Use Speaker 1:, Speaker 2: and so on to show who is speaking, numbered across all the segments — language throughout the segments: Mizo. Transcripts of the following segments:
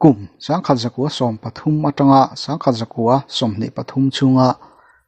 Speaker 1: Kum 1913 atanga 1923 chhunga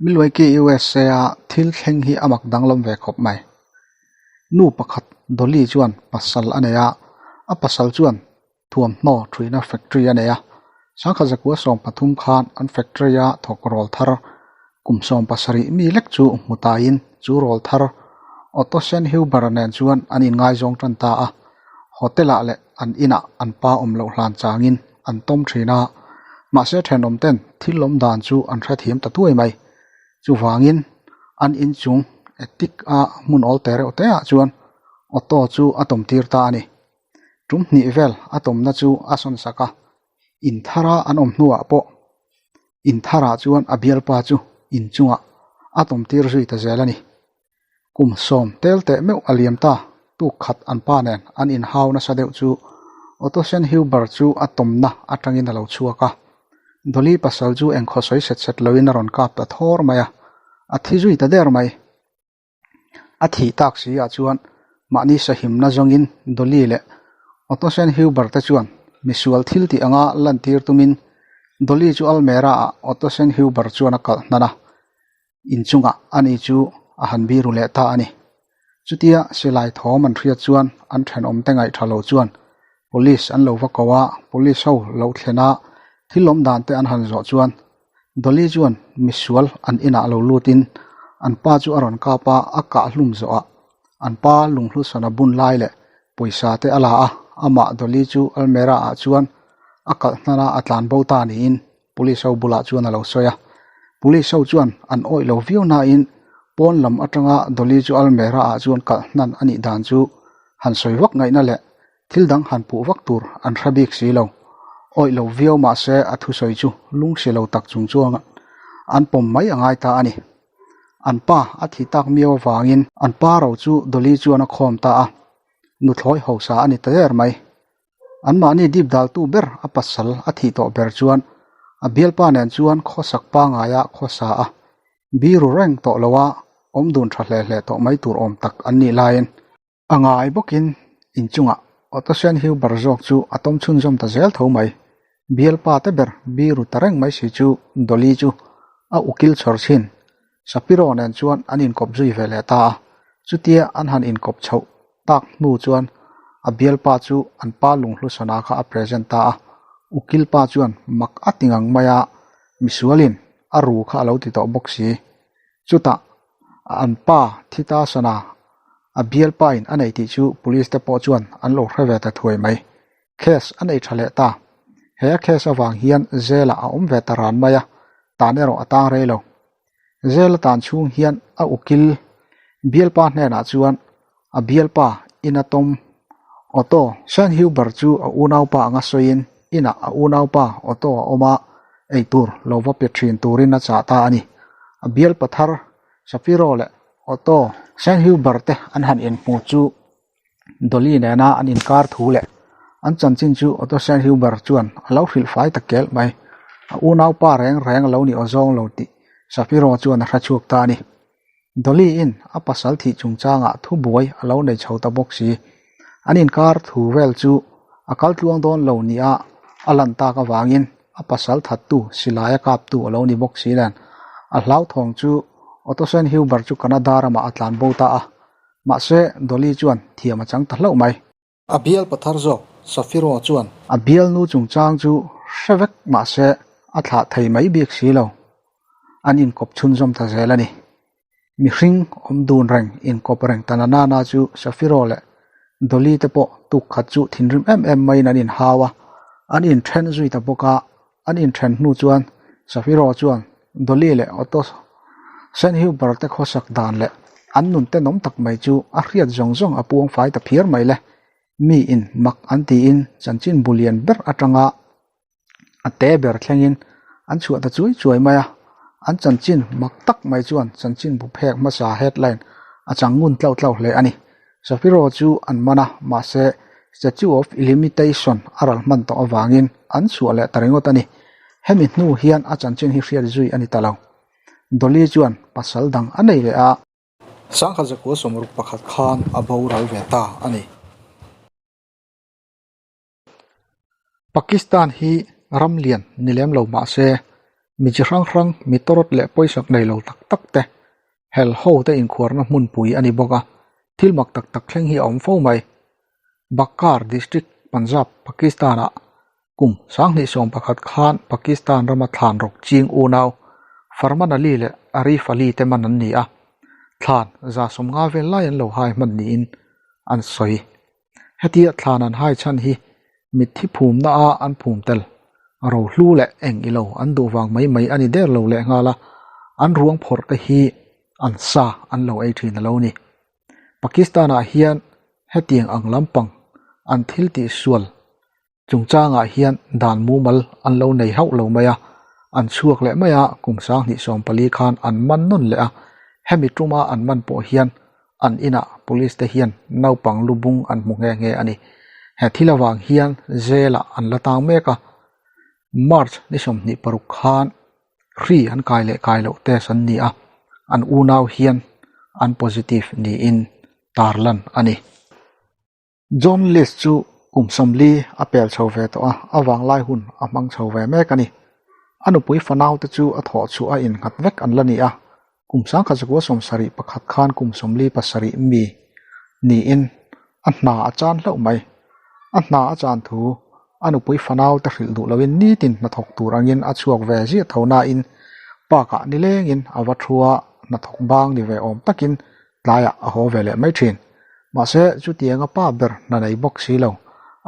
Speaker 1: Milwaukee, USA-a thil thleng hi a mak danglam ve khawp mai. Nu pakhat Dolly chuan pasal a nei a, a pasal chuan thuamhnaw thuihna factory a nei a. 1913 khan an factory-a thawk rawl thar kum 17 mi lek chu hmu taiin chu rawl thar Otto Senhuber nen chuan an inngaizawng tan ta a. Hotel-ah leh an inah an pa awm loh hlan changin an tawm thin a, mahse thenawm ten thil lawm dan chu an hrethiam ta tuai mai. Chuvangin an inchung attic a hmun awl te reuh te ah chuan auto chu a tawm tir ta a ni. Tum hnih vel a tawmna chu a sawn sak a, in thara an awm hnuah pawh in tharah chuan a bialpa chu inchungah a tawm tir zui ta zel a ni. Kum sawm tel teh meuh a liam ta, tuk khat an pa nen an inhau nasa deuh chu Otto Senhuber chu a tawmna atangin a lo chhuak a. Dolly pasal chu engkhaw sawi set set loin a rawn kap ta thawr mai a, a thi zui ta der mai. A thih tak si ah chuan mahni sahimna zawngin Dolly leh Otto Senhuber te chuan misual thil tih anga lantir tumin Dolly chu almera ah Otto Senhuber chuan a kalh hnan a. Inchungah ani chu a han biru leh ta a ni. Chutia silai thawm an hriat chuan an thenawmte ngaih tha lo chuan Police an lo va ko a, Police ho lo thlen a, thil awm dan te an han zawh chuan Dolly chuan misual an inah lo lutin an pa chu a rawn kap a, a kah hlum zawhah an pa lunghlusana bun lai leh pawisa te a la a, amah Dolly chu almera ah chuan a kalh hnan a, a tlan bo ta niin Police ho bulah chuan a lo sawi a. Police ho chuan an awih lo viau nain pawn lam atanga Dolly chu almera ah chuan kalh hnan a nih dan chu han sawi vak ngaihna leh thil dang han puh vak tur an hre bik si lo. Awih lo viau mahse a thusawi chu lungsi lo tak chung chuan an pawm mai a ngai ta a ni. An pa a thi tak miau avangin an pa ro chu Dolly chuan a khawm ta a, nuthlawi hausa a ni ta der mai. Anmahni dip daltu ber a pasal a thih tawh ber chuan a bialpa nen chuan khawsak pangaia khawsa a biru reng tawh lo a, awm dun tha hle hle tawh mai tur awm tak an nih laiin a ngai bawkin inchungah Otto Senhuber zawk chu a tawm chhunzawm ta zel tho mai. Bialpa te ber biru ta reng mai si chu Dolly chu a ukil chhawr chhin Shapiro nen chuan an inkawp zui ve leh ta a, chutia an han inkawp chhoh tak hnu chuan a bialpa chu an pa lunghlusana kha a present ta a, ukil pa chuan mak a ti ngang mai a, misualin a ru kha a lo ti tawh bawk si. Chutah an pa thi ta sana a bialpa in a nei tih chu police te pawh chuan an lo hre ve ta thuai mai. Case a nei tha leh ta. He a case avang hian Zela a awm ve ta ran mai a, tan erawh a tang rei lo. Zela tan chhung hian a ukil bialpa hnenah chuan a bialpa ina tawm Otto Senhuber chu a unaupa anga sawiin inah a unaupa Otto a awm a, eitur lo va pe thin turin a chah ta a ni. A bialpa thar Shapiro leh Otto Senhuber te an han inhmu chu Dolly nena an inkar thu leh an chanchin chu Otto Senhuber chuan a lo hrilh fai ta kel mai. A unaupa reng reng a lo ni awzawng lo tih Shapiro chuan a hre chhuak ta a ni. Dolly-in a pasal thih chungchangah thubuai a lo nei chho ta bawk si. An inkar thu vel chu a kal tluang dawn lo nia a lan tak avangin a pasal thattu silaia kaptu a lo ni bawk si nen a hlauthawng chu Otto Senhuber chu Canada ramah a tlan bo ta a. Mahse, Dolly chuan thiam a chang ta hlauh mai. A bial pathar zawk Safiro chuan. A bialnu chungchang chu hre vek mahse a thlah thei mai bik si lo. An inkawp chhunzawm ta zel a ni. Mihring awm dun reng inkawp reng ta na nana chu Safiro leh Dolly te pawh tuk khat chu thinrim em em maiin an inhau a, an inthen zui ta bawk a. An inthen hnu chuan Safiro chuan Dolly leh Otto Senhuber te khawsak dan leh an nun tenawm tak mai chu a hriat zawng zawng a puang fai ta phiar mai le. Mi in mak an tiin chanchin bu lian ber atanga a te ber thlengin an chhuah ta chuai chuai mai a. An chanchin mak tak mai chuan chanchin bu phek hmasa headline a chang ngun tlauh tlauh hle a ni. Shapiro chu an man a, mahse Statue of Illimitation a ral hman tawh avangin an chhuah leh ta ringawt a ni. Hemi hnu hian a chanchin hi hriat zui a ni ta lo. Dolly chuan pasal dang a nei leh a. Sangha zakua sawmruk pakhat khan a boral ve ta a ni. Pakistan hi ram lian ni lem lo mah se, mi chi hrang hrang, mi tawrawt leh pawisak nei lo tak tak te, hel ho te inkhuarna hmunpui a ni bawk a, thil mak tak tak thleng hi a awm fo mai. Bakkar District, Punjab, Pakistan-ah kum 2011 khan Pakistan rama thlan rawk ching unau Farman Ali leh Arif Ali te man an ni a, thlan 150 vel lai an lo hai hman niin an sawi. Hetia thlan an hai chhan hi mitthi phumna a an phum tel, rohlu leh eng ilo an duh vang mai mai a ni der lo lehnghal a, an ruang phawrh te hi an sa an lo ei thin a lo ni. Pakistan-ah hian hetiang ang lampang an thil tihsual chungchangah hian dan mumal an lo nei hauh lo mai a, an chhuak leh mai a, kum 2014 khan an man nawn leh a, hemi tuma an man pawh hian an inah police te hian naupang lu bung an hmu nghe nghe a ni. He thil avang hian jail-ah an la tang mek a, March ni 26 khan hri an kai leh kai loh test an ni a, an unau hian an positive niin tarlan a ni. John List chu kum 40 a pel chho ve tawh a, a vanglai hun a hmang chho ve mek a ni. A nupui fanau te chu a thawh chhuah a innghat vek an la ni a, kum 1971 khan kum 47 mi niin a hna a chan hlauh mai. A hna a chan thu a nupui fanau te hrilh duh loin nitin hnathawk tur angin a chhuak ve ziah tho nain park-ah nilengin a va thu a, hnathawk bang ni ve awm takin tlaiah a haw ve leh mai thin. Mahse, chutianga pa ber hna nei bawk si lo,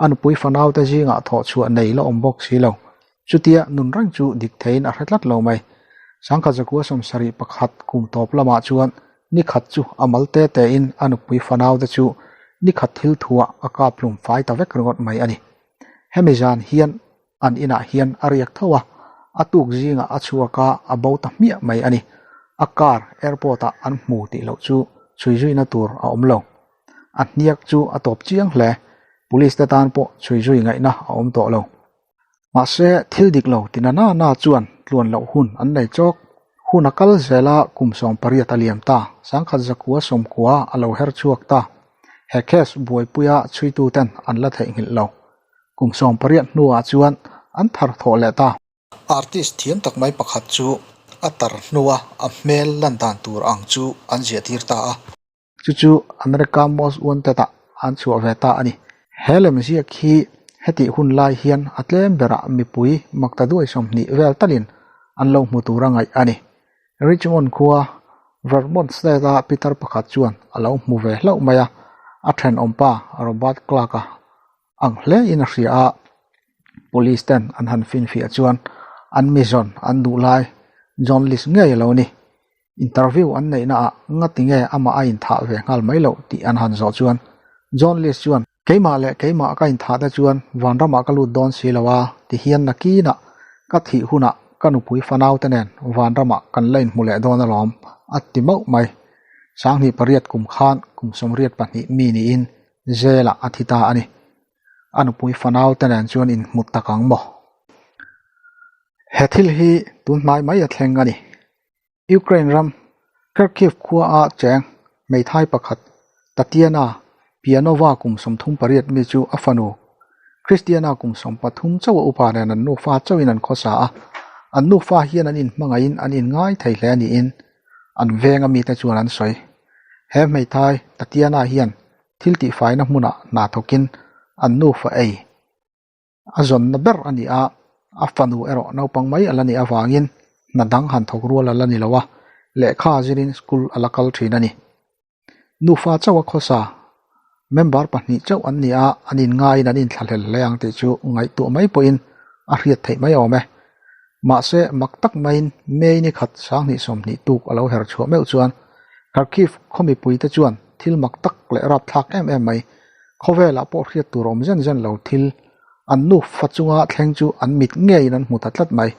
Speaker 1: a nupui fanaute zingah thawh chhuah nei la awm bawk si lo. Chutia nun reng chu dik theiin a hre tlat lo mai. 1971 kum tawp lamah chuan ni khat chu a mal te tein a nupui fanaute chu ni khat thil thuah a kap hlum fai ta vek ringawt mai a ni. Hemi zan hian An inah hian a riak tho a, a tuk zingah a chhuak a, a bo ta hmiah mai a ni. A car airport ah an hmu tih loh chu chhui zuina tur a awm lo. A hniak chu a tawp chiang hle, police te tan pawh chhui zui ngaihna a awm tawh lo. Mahse, thil dik lo ti na na na chuan tluan loh hun an nei chawk. Hun a kal zel a, kum 18 a liam ta, 1990 a lo her chhuak ta. He case buaipuia chhuituten an la theihnghilh lo. Kum 18 hnuah chuan an thar thawh leh ta. Artist thiam tak mai pakhat chu a tar hnua a hmel lan dan tur ang chu an ziah tir ta a. Chu chu America Most Wanted ah an chhuah ve ta a ni. He lemziak hi hetih hun lai hian a tlem berah mipui makta duai 20 vel talin an lo hmu tur a ngaih a ni. Richmond khua Vermont State a pitar pakhat chuan a lo hmu ve hlauh mai a, a thenawmpa Robert Clark-a ang hle in a hria a, police ten an han finfiah chuan an mi zawn an duh lai John List ngei a lo ni. Interview an neih naah ngati nge amah a inthah ve nghal mai loh tih an han zawh chuan John List chuan keimah leh keimah ka inthah te chuan vanramah ka lut dawn si lo a ti hian nakinah ka thih hunah ka nupui fanau te nen vanramah kan la inhmu leh dawn alawm a ti mauh mai. 2008 kum khan kum 82 mi niin Jail-ah a thi ta a ni. A nupui fanau te nen chuan inhmu tak ang maw? He thil hi tun hnai mai a thleng a ni. Ukraine ram Kharkiv khua a cheng hmeithai pakhat Tatiana Pianova kum 38 mi chu a fanu Christiana kum 13 chauh a upa nen an nufa chauhin an khawsa a. An nufa hian an inhmangaihin an inngai thei hle niin an veng a mite chuan an sawi. He hmeithai Tatiana hian thil tihfaina hmunah hna thawkin an nufa ei a zawnna ber a ni a, a fanu erawh naupang mai a la nih avangin hna dang han thawk rual a la ni lo a, lehkha zirin school a la kal thin a ni. Nufa chauh a khawsa, member pahnih chauh an ni a, an inngaiin an inthlahlel hle ang tih chu ngaihtuah mai pawhin a hriat theih mai awm e. Mahse, mak tak maiin May ni khat 2020 tuk a lo her chhuah meuh chuan Kharkiv khaw mipuite chuan thil mak tak leh rapthlak em em mai, khawvelah pawh hriat tur awm zen zen lo thil an nufa chunga thleng chu an mit ngeiin an hmu ta tlat mai.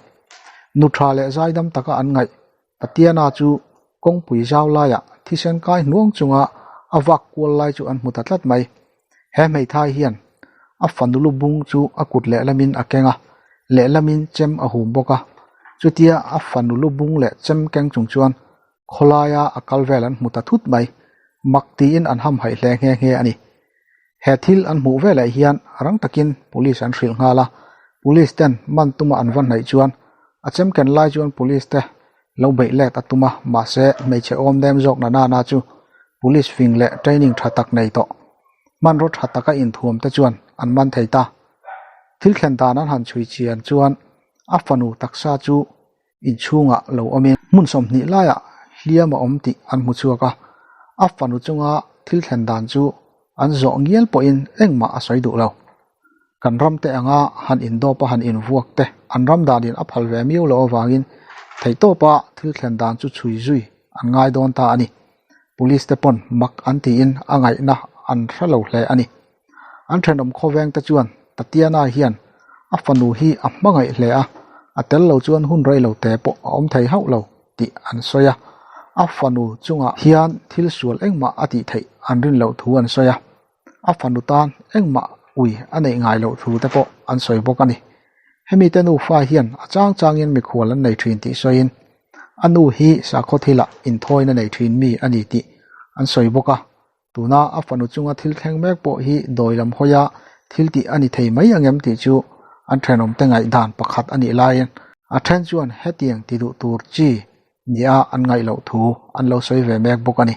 Speaker 1: Nu tha leh zaidam taka an ngaih Tatiana chu kawngpui zau laiah thisen kai hnuang chunga a vak kual lai chu an hmu ta tlat mai. He hmeithai hian a fanu lu bung chu a kut lehlamin a keng a, lehlamin chem a hum bawk a. Chutia a fanu lu bung leh chem keng chung chuan khawlaia a kal vel an hmu ta thut mai. Mak tiin an hamhaih hle nghe nghe a ni. He thil an hmuh veleh hian rang takin police an hrilh nghal a. Police ten man tuma an va hnaih chuan a chem ken lai chuan police te lo beih let a tum a, mahse hmeichhe awm nem zawk na nana chu police fing leh training tha tak nei tawh hmanraw tha taka inthuam te chuan an man thei ta. Thil thlen dan an han chhui chian chuan a fanu taksa chu inchhungah lo awmin hmun 20 laiah hliam a awm tih an hmu chhuak a, a fanu chunga thil thlen dan chu an zawh ngial pawhin engmah a sawi duh lo. Kan ram te anga han indawp a han invuak te an ram danin a phal ve miau loh avangin theihtawpa thil thlen dan chu chhui zui an ngai dawn ta a ni. Police te pawn mak an tiin a ngaihna an hre lo hle a ni. An thenawm khawveng te chuan Tatiana hian a fanu hi a hmangaih hle a, a tel lo chuan hun rei lo te pawh a awm thei hauh lo tih an sawi a. A fanu chungah hian thil sual engmah a tih theih an rin loh thu an sawi a. A fanu tan engmah ui a neih ngai loh thu te pawh an sawi bawk a ni. Hemi te nufa hian a chang changin mikhual an nei thin tih sawiin a nu hi sakhaw thilah inthawina nei thin mi a ni tih an sawi bawk a. Tuna a fanu chunga thil thleng mek pawh hi dawi lam hawia thil tih a ni thei mai angem tih chu an thenawmte ngaihdan pakhat a nih laiin a then chuan hetiang ti duh tur chi nia an ngaih loh thu an lo sawi ve mek bawk a ni.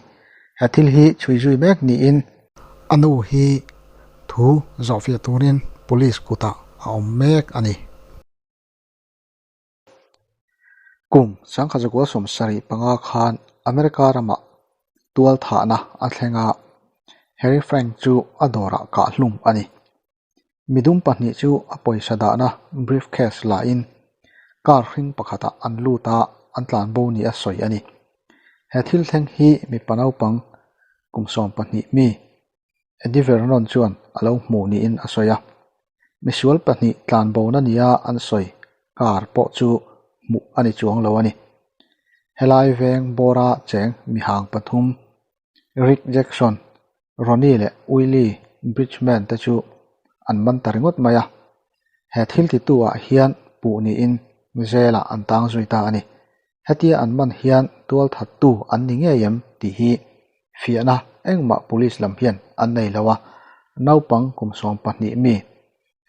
Speaker 1: He thil hi chhui zui mek niin a nu hi thu zawhfiah turin police kutah a awm mek a ni. Kum 1975 khan America ramah tual thahna a thleng a, Harry Frank chu a dawrah kah hlum a ni. Midum pahnih chu a pawisa dahna briefcase lahin car hring pakhatah an lut a, an tlan bo ni a sawi a ni. He thil thleng hi mipa naupang kum 12 mi Eddie Vernon chuan a lo hmuh niin a sawi a. Misual pahnih tlan bona nia an sawi car pawh chu hmuh a ni chuang lo a ni. Helai veng bawra cheng mihang pathum Rick Jackson, Ronnie leh Willie Bridgman te chu an man ta ringawt mai a. He thil titu ah hian puh niin Zela an tang zui ta a ni. Hetia an man hian tual thattu an ni ngei em tih hi fiahna engmah police lam hian an nei lo a, naupang kum 12 mi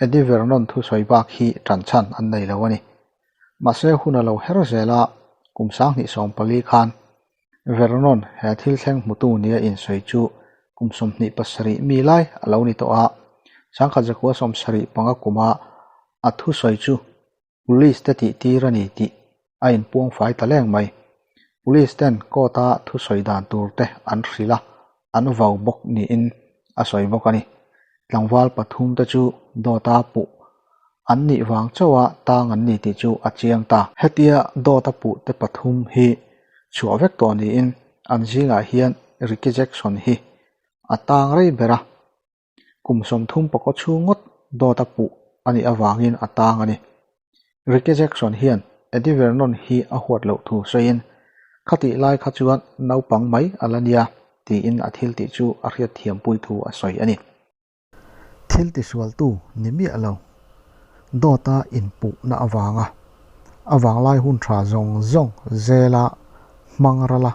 Speaker 1: Eddie Vernon thusawi bak hi tan chhan an nei lo a ni. Mahse hun a lo her zel a, kum 2014 khan Vernon he thil thleng hmutu nia insawi chu kum 27 mi lai a lo ni tawh a, 1975 kuma a thusawi chu Police te tih tir a ni tih a inpuang fai ta leng mai. Police ten court a thusawi dan tur te an hrilh a, an vau bawk niin a sawi bawk a ni. Tlangval pathum te chu dawta puh an nih vang chauh a tang an ni tih chu a chiang ta. Hetia dawta puh te pathum hi chhuah vek tawh niin an zingah hian Ricky Jackson hi a tang rei ber a. Kum 30 pakaw chhung ngawt dawta puh a nih avangin a tang a ni. Ricky Jackson hian Eddie Vernon hi a huat loh thu sawiin, Khatih lai kha chuan naupang mai a la nia, tiin a thil tih chu a hriat thiampui thu a sawi a ni. Thil tisualtu ni miah lo, dawta inpuhna avanga a vanglai hun tha zawng zawng zela hmang rala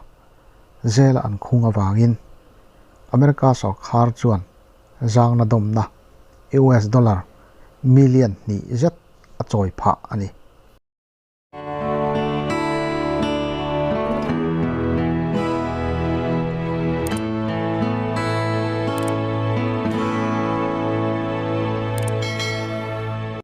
Speaker 1: zela an khung avangin America sawrkhar chuan zangna dawmna US dollar million hnih zet a chawi phah a ni.